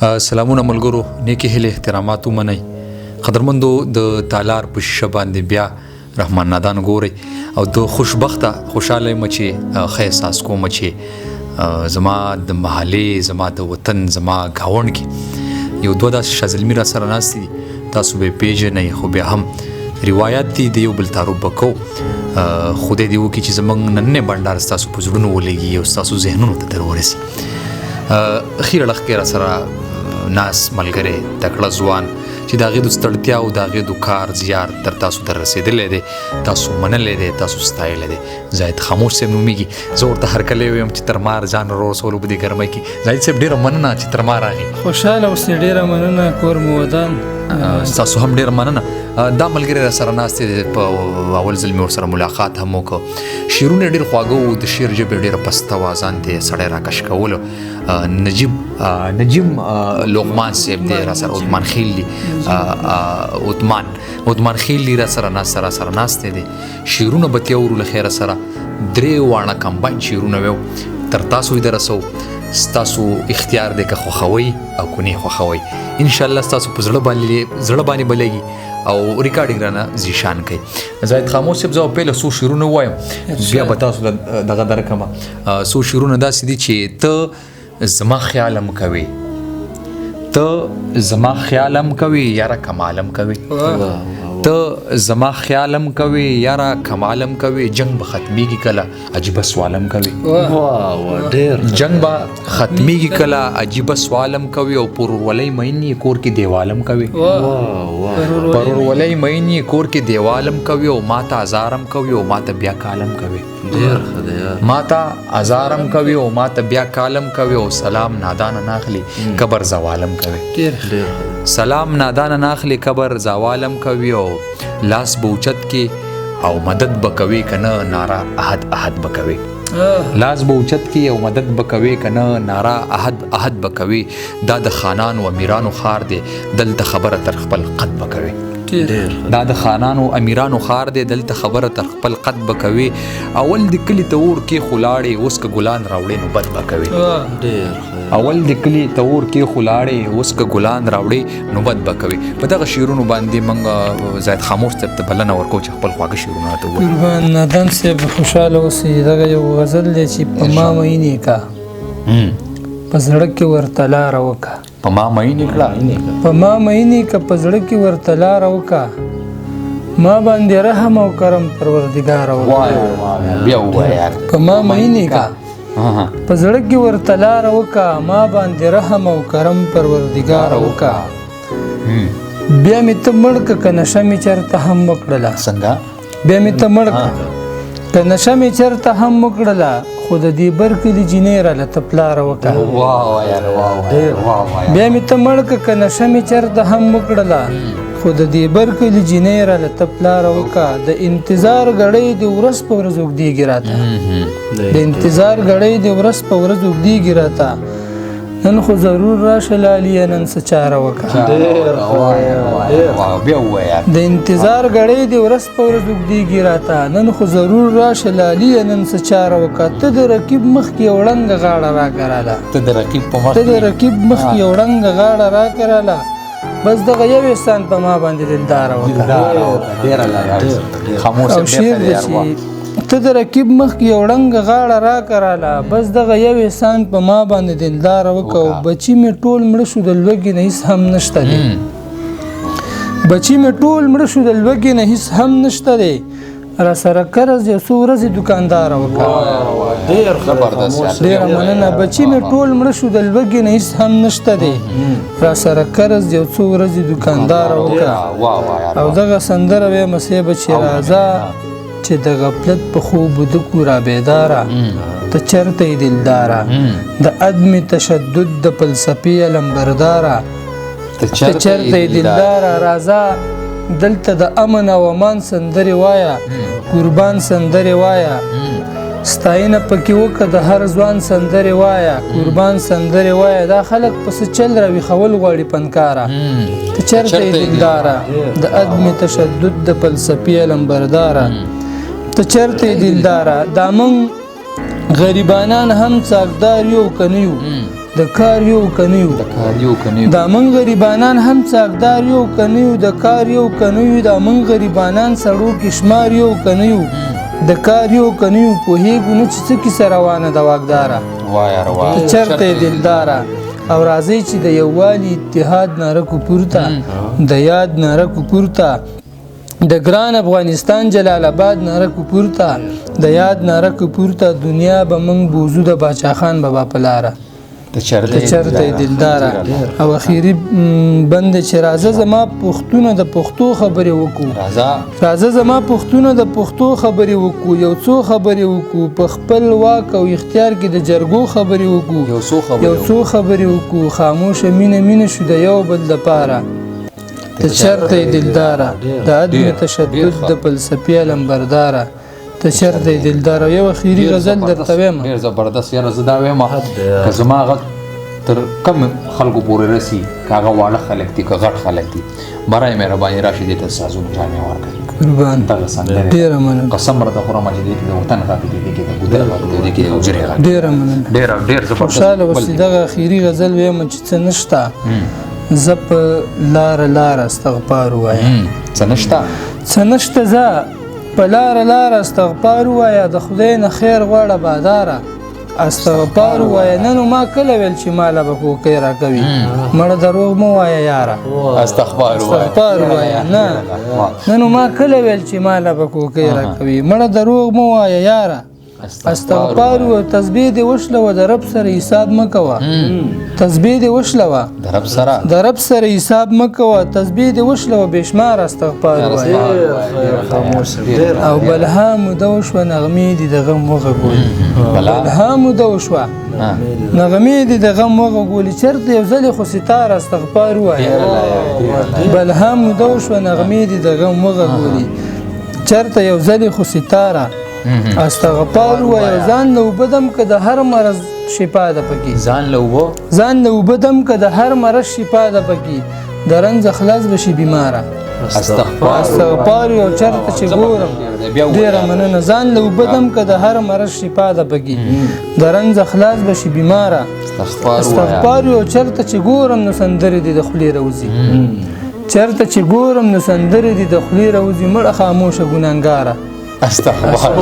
سلامونه ملګرو، نیکې هیلې احترامات ومنئ. قدرمندو، د تالار په شیشه باندې بیا رحمان نادان ګورئ او د خوشبخته خوشاله یم چې ښه احساس کوم چې زما د محلې، زما د وطن، زما ګاونډ کې یو دوه داسې شازلمي را سره ناست دي. تاسو به یې پېژنئ، خو بیا هم روایت دي، د یو بل تعارف به کوو. خدای دې وکړي چې زموږ نننی بنډار ستاسو په زړونو ولګي او ستاسو ذهنونو ته در ورسي. ښي اړخ کې را سره ناس ملګری تکړه ځوان چې د هغې د ستړتیا او د هغې د کار زیار تر تاسو در رسېدلی دی، تاسو منلی دی، تاسو ستایلی دی، زاهد خاموش صاحب نومېږي. زه ورته هرکلی وایم چې تر ما ځان ورسولو په دې ګرمۍ کې. زاهد صاحب، ډېره مننه چې تر ما راغی. خوشحاله اوسې، ډېره مننه، کور مو ودان. ستاسو هم ډېره مننه. دا ملګری را سره ناست دی، په اول ځل مې ورسره ملاقات هم وکړ. شعرونه ډېر خواږه وو، د شعر ژبه ډېره پسته وه، ځان ته یې سړی راکش کولو. نجیب نجیم لغمان صاحب دی را سره، عثمان خیل دی، عثمان عثمان خیل دی را سره ناست را سره ناست دی. شعرونه به ترې اورو له خیره سره. درې واړه کمباین شعرونه ویو، تر تاسو یې درسو. ستاسو اختیار دی که خوښوئ او که نه خوښوئ. انشاءالله ستاسو په زړه باندې به لګي او ریکارډینګ رانه ذیشان کوي. زاهد خاموش صاحب، زه به پهله څو شعرونه ووایم، بیا به تاسو له دغه درکړم. څو شعرونه داسې دي چې ته زما خیال هم کوې، ته زما خیال هم کوې یاره کمال هم کوې، ته زما خیال هم کوې یاره کمال هم کوې، جنګ به ختمېږي کله عجیبه سوال هم کوې، جنګ به ختمېږي کله عجیبه سوال هم کوې، او پر ورورولۍ مین یې کور کې دیوال هم کوې، پر ورورولۍ مین یې کور کې دیوال هم کوې، او ماته ازار هم کوې او ماته بیا کال هم کوې، ماته ازار هم کوي او ماته بیا کالم کوي، او سلام نادانه ناخلي قبر زوالم کوي، سلام نادانه ناخلي قبر زوالم کوي، او لاس به اوچت کې او مدد به کوي کنه ناره احد احد به کوي، لاس به اوچت کې او مدد به کوي کنه ناره احد احد به کوي. دا د خانانو امیرانو ښار دی، دلته خبره تر خپل قد به کوي، دا د خانانو امیرانو ښار دی، دلته خبره تر خپل قد به کوي. اول د کلي ته اور کې خو لاړې، اوس که ګلان راوړې نو بد به کوي، اول د کلي ته اور کې خو لاړې، اوس که ګلان راوړې نو بد به کوي. په دغه شعرونو باندې موږ زاهد خاموش صاحب ته بلنه ورکوو چې خپل خواږه شعرونه راته ووایي. قربان نادان صاحب، خوشحاله اوسئ. دغه یو غزل دی چې په ما مئینې کا، په زړه کې ورته لاره وکړه، په ما مئینې کړه، په ما مئینې که په زړه کې ورته لاره وکړه، ما باندې رحم او کرم پروردګاره وکړه. بیا ووایه. په ما مئینې که په زړه کې ورته لاره وکړه، ما باندې رحم او کرم پروردګاره وکړه. بیا مې ته مړ که، که نشه مې چېرته هم وکړله. څنګه؟ بیا مې ته مړ که، که نشه مې چېرته هم وکړله، خو د دې بر کلي جینۍ راله ته پلاره وکړه. بیا مې ته مړ که، که نشه مې چېرته هم وکړله، خو د دې بر کلي جینۍ راله ته پلاره وکړه. د انتظار ګړۍ دې ورځ په ورځ اوږدېږي راته، د انتظار ګړۍ دې ورځ په ورځ اوږدېږي راته، نن خو ضرور راشه لالیه نن څه چاره وکړه. د انتظار ګړۍ دې ورځ په ورځ اوږدېږي راته، نن خو ضرور راشه لالیه نن څه چاره وکړه. ته د رقیب مخکې یو ړنګه غاړه راکراله، ته د رقیب مخکې یو ړنګه غاړه راکراله، بس دغه یو احسان په ما باندې دلداره وکړه. او شعر دی چې ته د رقیب مخکې یو ړنګه غاړه راکراله، بس دغه یو احسان په ما باندې دلداره وکړه. او بچي مې ټول مړه شو د لوږې نه هېڅ هم نشته دی، بچي مې ټول مړه شو د لوږې نه هېڅ هم نشته دی، را سره قرض یو څو ورځې دوکانداره وکړه. ډېره مننه. بچي مې ټول مړه شو د لوږې نه هېڅ هم نشته دی، را سره قرض یو څو ورځې دوکانداره وکړه. او دغه سندره وایم صاحب چې راځه چې د غفلت په خوب وده کو را بیداره، ته چېرته یې دلداره، د عدم تشدد د فلسفې علمبرداره، ته چېرته یې دلداره، راځه دلته د امن او امان سندرې وایه، قربان سندرې وایه، ستاینه پکې وکړه د هر ځوان سندرې وایه، قربان سندرې وایه. دا خلک په څه چل راویښول غواړي فنکاره، ته چېرته یې دلداره، د عدم تشدد د فلسفې علمبرداره، ته چېرته یې دلداره. دا موږ غریبانان هم څاکدار یو که نه یو، د کار یو که نه یو، د کار یو که نه یو، دا موږ غریبانان هم څاکدار یو که نه یو، د کار یو که نه یو، دا موږ غریبانان سړو کې شمار یو که نه یو، د کار یو که نه یو، پوهېږو نه چې څه کیسه روانه ده واکداره، ته چېرته یې دلداره. او راځئ چې د یووالي اتحاد ناره کو پورته، د یاد ناره کو پورته، د ګران افغانستان جلال آباد ناره کو پورته، د یاد ناره کو پورته، دنیا به موږ بوزو د باچا خان بابا په لاره، ته چېرته یې دلداره. او اخیری بند چې راځه زما پښتونه د پښتو خبرې وکړو، راځه زما پښتونه د پښتو خبرې وکړو، یو څو خبرې وکړو، په خپل واک او اختیار کې د جرګو خبرې وکړو، یو څو خبرې وکړو، خاموشه مینه مینه شو د یو بل دپاره، ته چېرته یې دلداره، د عدم تشدد د فلسفې علمبرداره، ته چېرته یې دلداره. یو اخیری غزل درته وایم، ډېر زبردست. یاره زه دا وایم که زما غږ تر کم خلکو پورې رسي، که هغه واړه خلک دي که غټ خلک دي، برای مهرباني راشي دې ته سازونو جامې ورکړي. قربان، دغه سندرې ډېره مننه. قسم راته خورم چې دې کې د وطن غږ دی، دې کې د ګودر غږ دی، دې کې د حجرې غږ دی. ډېره مننه، ډېره ډېر زبردست. خوشحاله اوسې. دغه اخیری غزل وایم چې څه نشته، زه په لاره لاره استغفار ووایم. څه نشته، څه نشته، زه په لاره لاره استغفار ووایه، د خدای نه خیر غواړه باداره، استغفار ووایه. نن ما کله ویل چې ماله به کوکۍ راکوي، مړه دروغ مه وایه یاره، استغفار ووایه. نه نن ما کله ویل چې ماله به کوکۍ راکوي، مړه دروغ مه وایه یاره، استغفار ووایه. تسبیح دې وشلوه، د رب سره حساب مه کوه، تسبیح دې وشلوه، د رب سره حساب مه کوه، تسبیح دې وشلوه، بېشماره استغفار ووایه. او بلها موده وشوه نغمې دې د غم وغږولې، بلها موده وشوه نغمې دې د غم وغږولې، چېرته یو ځلې خو ستاره استغفار ووایه. بلها موده وشوه نغمې دې د غم وغږولې، چېرته یو ځلې خو ستاره استغفار ووایه. ځان له اوبه دم که د هر مرض شفا ده پکې، ځان له اوبه دم که د هر مرض شفا ده پکې، د رنځ خلاص به شي بیماره، استغفار. یو چېرته چې ګورم، ډېره مننه. ځان له اوبه دم که د هر مرض شفا ده پکې، د رنځ خلاص به شي بیماره، استغفار. یو چېرته چې ګورم نو سندرې دې د خولې راوځي، چېرته چې ګورم نو سندرې دې د خولې راوځي، مړه خاموشه ګناهګاره، استغفار.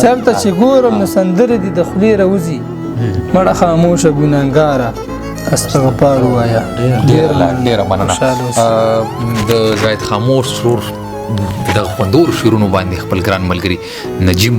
چېرته چې ګورم نو سندرې دې د خولې راوځي، مړه خاموشه ګناهګاره، استغفار ووایه. ډېره مننه. د زاهد خاموش سرور دغه خوندور شعرونو باندې خپل ګران ملګري نجیم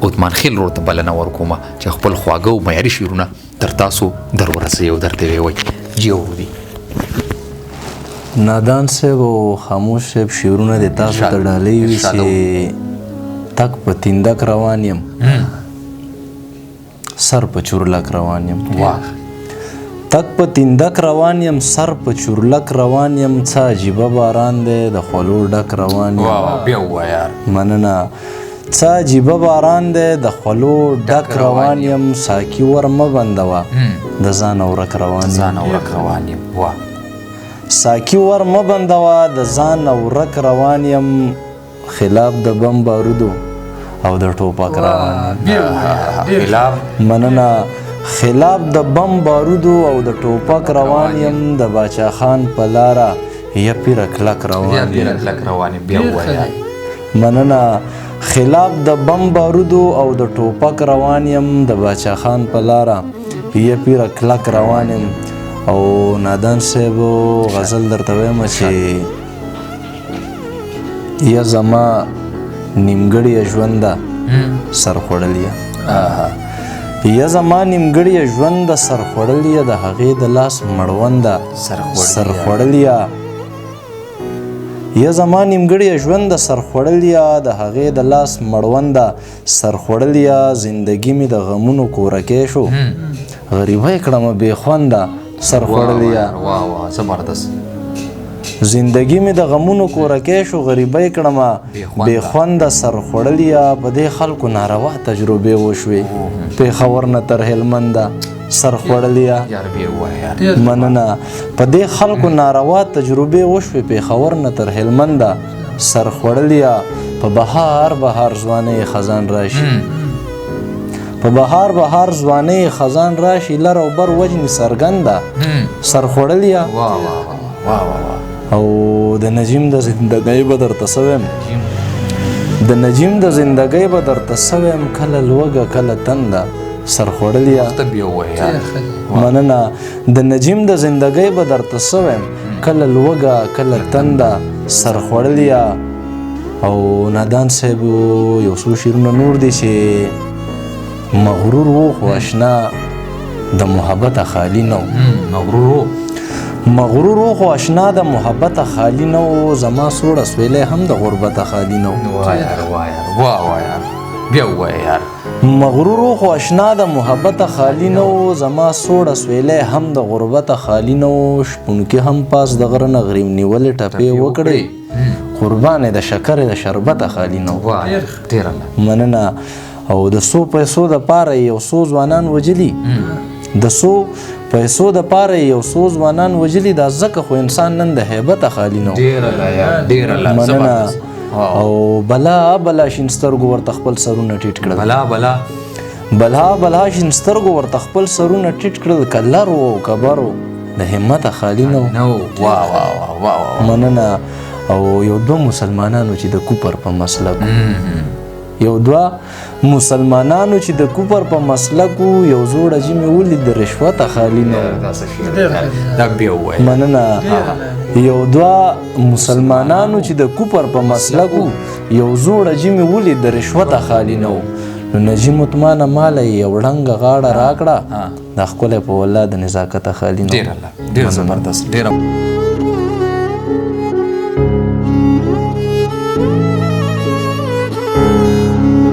عثمان خیل ورور ته بلنه ورکومه چې خپل خواږه او معیاري شعرونه تر تاسو در ورسوي او درته ویې وایي. جي ورور دي. نادان صاحب او خاموش صاحب شعرونه د تاسو ته ډالۍ وي چې تک په تیندک روان یم، سر په چورلک روان یم. تک په تیندک روان یم، سر په چورلک روان یم، څه عجیبه باران دی د خولو ډک روان یم. مننه. څه عجیبه باران دی د خولو ډک روان یم، ساکي ور مه بندوه د ځانه ورک روان یم. ساکي ور مه بندوه د ځانه ورک روان یم، خلاف د بم بارودو او د ټوپک روان یم. مننه. خلاف د بم بارودو او د ټوپک روان یم، د باچا خان په لاره یا پیره کلک روان یم. مننه. خلاف د بم بارودو او د ټوپک روان یم، د باچا خان په لاره یا پیره کلک روان یم. او نادان صاحب غزل درته وایم چې یا زما نیمګړی ژوند ده سرخوړلیه، یا زما نیمګړی ژوند ده سرخوړلیه، د هغې د لاس مړونده سرخوړلیه، یا زما نیمګړی ژوند ده سرخوړلیه، د هغې د لاس مړونده سرخوړلیه، زندګي مې د غمونو کورکی شو، غریبه یې کړمه بې خونده سرخوړلیه. زبردست. زندګي مې د غمونو کورکی شو، غریبه یې کړمه بې خونده سرخوړلیه، په دې خلکو ناروا تجربې وشوې، پېښور نه تر هلمنده سرخوړلیه. مننه. په دې خلکو ناروا تجربې وشوې، پېښور نه تر هلمنده سرخوړلیه، په بهار بهار ځوانۍ خزان راشي، په بهار بهار ځوانۍ خزان راشي، لر او بر وجني څرګنده سرخوړلیا. واه واه واه واه. او د نجیم د زندګۍ به درته څه وایم، د نجیم د زندګۍ به درته څه وایم، کله لوږه کله تنده سرخوړلیا. مننه. د نجیم د زندګۍ به درته څه وایم، کله لوږه کله تنده سرخوړلیا. او نادان صاحب یو څو شعرونه نور دي چې مغرور وو خو اشنا د محبته خالی نه و. مغرور وو، مغرور وو خو اشنا د محبته خالی نه و، زما سوړ اسویلی هم د غربته خالی نه و. واه یار واه یار واه واه یار بیا ووایه یار. مغرور وو خو اشنا د محبته خالی نه و، زما سوړ اسویلی هم د غربته خالی نه و، شپونکي هم پاس د غره نه غریم نیولې ټپې وکړې، قربان د شکرې د شربته خالی نه و. مننه. او د څو پیسو د پاره یو څو ځوانان وژلي، د څو پیسو د پاره یو څو ځوانان وژلي، دا ځکه خو انسان نن د هیبته خالی نه و. ډېره مننه. او بلا بلا شین سترګو ورته خپل سرونه ټیټ کړل، بلا بلا بلا بلا شین سترګو ورته خپل سرونه ټیټ کړل، که لر و او که بر و د همته خالی نه و. واه واه واه واه. مننه. او یو دوه مسلمانانو چې د کوپر په مسلک، یو دوه مسلمانانو چې د کوپر په مسلک وو، یو زوړ حاجي مې ولید د رشوته خالي نه و. مننه. یو دوه مسلمانانو چې د کوپر په مسلک وو، یو زوړ حاجي مې ولید د رشوته خالي نه و. نو نجیم عثمانه ماله یې یو ړنګه غاړه راکړه، دا ښکلی په والله د نزاکته خالي نه و. ډېر زبردست، ډېره.